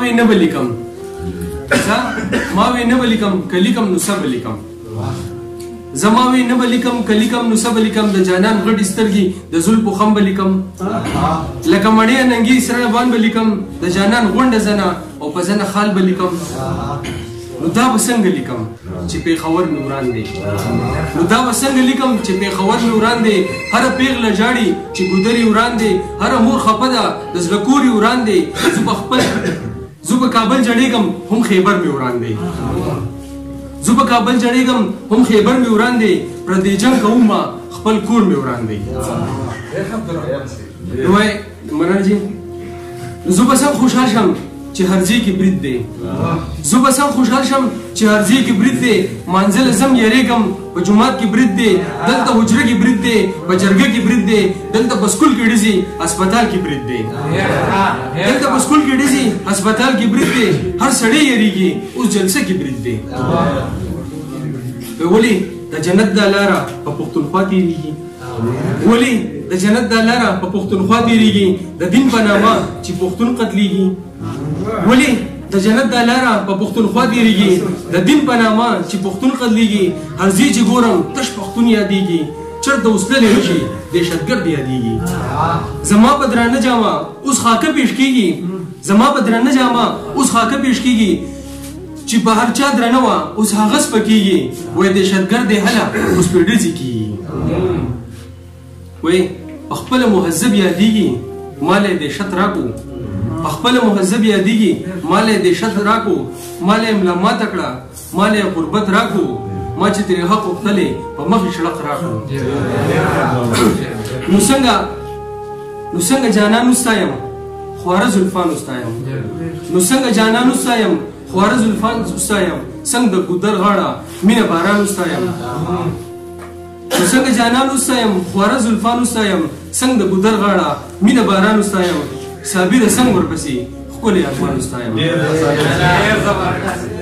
وی نه به لیکم، زه ما وی نه به لیکم، که لیکم نو څه به لیکم؟ زه ما وی نه به لیکم، که لیکم نو څه به لیکم؟ د جانان غټې سترګې د زلفو خم به لیکم، لکه مڼې ننګي سره بان به لیکم، د جانان غونډه زنه او په زنه خال به لیکم. نو دا به څنګه لیکم چې پېښور مې وران دی؟ نو دا به څنګه لیکم چې پېښور مې وران دی؟ هره پېغله ژاړي چې ګودرې وران دی، هره مور خفه ده د زړه کور یې وران دی. زه په خپل زه په کابل جړېږم هم خیبر مې وران دی، زه په کابل جړېږم هم خیبر مې وران دی، پردې جنګ کوم ما خپل کور مې وران دی. نو وایي مننه جي. نو زه به څنګه خوشحال شم چې هر ځای کې برید دی، زه به څنګه خوشحال شم چې هر ځای کې برید دی؟ مانځه له ځم یېرېږم په جومات کې برید دی، دلته حجره کې برید دی، په جرګه کې برید دی، دلته په سکول کې ډزې، هسپتال کې برید دی، دلته په سکول کې ډزې، هسپتال کې برید دی، هر سړی یېرېږي اوس جلسه کې برید دی. ولې د جنت دا لاره په پښتونخوا تېرېږي؟ ولې د جنت دا لاره په پښتونخوا تېرېږي؟ د دین په نامه چې پښتون قتلېږي. ولې د جنت دا لاره په پښتونخوا تېرېږي؟ د دین په نامه چې پښتون قتلېږي. هر ځای چې ګورم تش پښتون یادېږي، چېرته اوس تللی نه شي دهشتګرد یادېږي. زما په درانه جامه اوس خاکه پېښ کېږي، زما په درانه جامه اوس خاکه پېښ کېږي، چې په هر چا درنه وه اوس هغه سپکېږي. وایي دهشتګرد دی هله اوس پرې ډزې کېږي. وایي په خپله مهذب یادېږي، ما له یې دهشت راکړو، په خپله مهذب یادېږي، ما له یې دهشت راکړو، ما له یې ملا ماته کړه، ما له یې غربت راکړو، ما چې ترې حق غوښتلی په مخ یې شړق راکړو. نو څنګه جانان وستایم خواره زلفان وستایم، نو څنګه جانان وستایم خواره زلفان وستایم، څنګه د ګودر غاړه مینه باران وستایم. نو څنګه جانان وستایم خواره زلفان وستایم، څنګه د ګودر غاړه مینه باران وستایم، صابره څنګه ورپسې ښکلی ارمان وستایم. ډېر زبردست.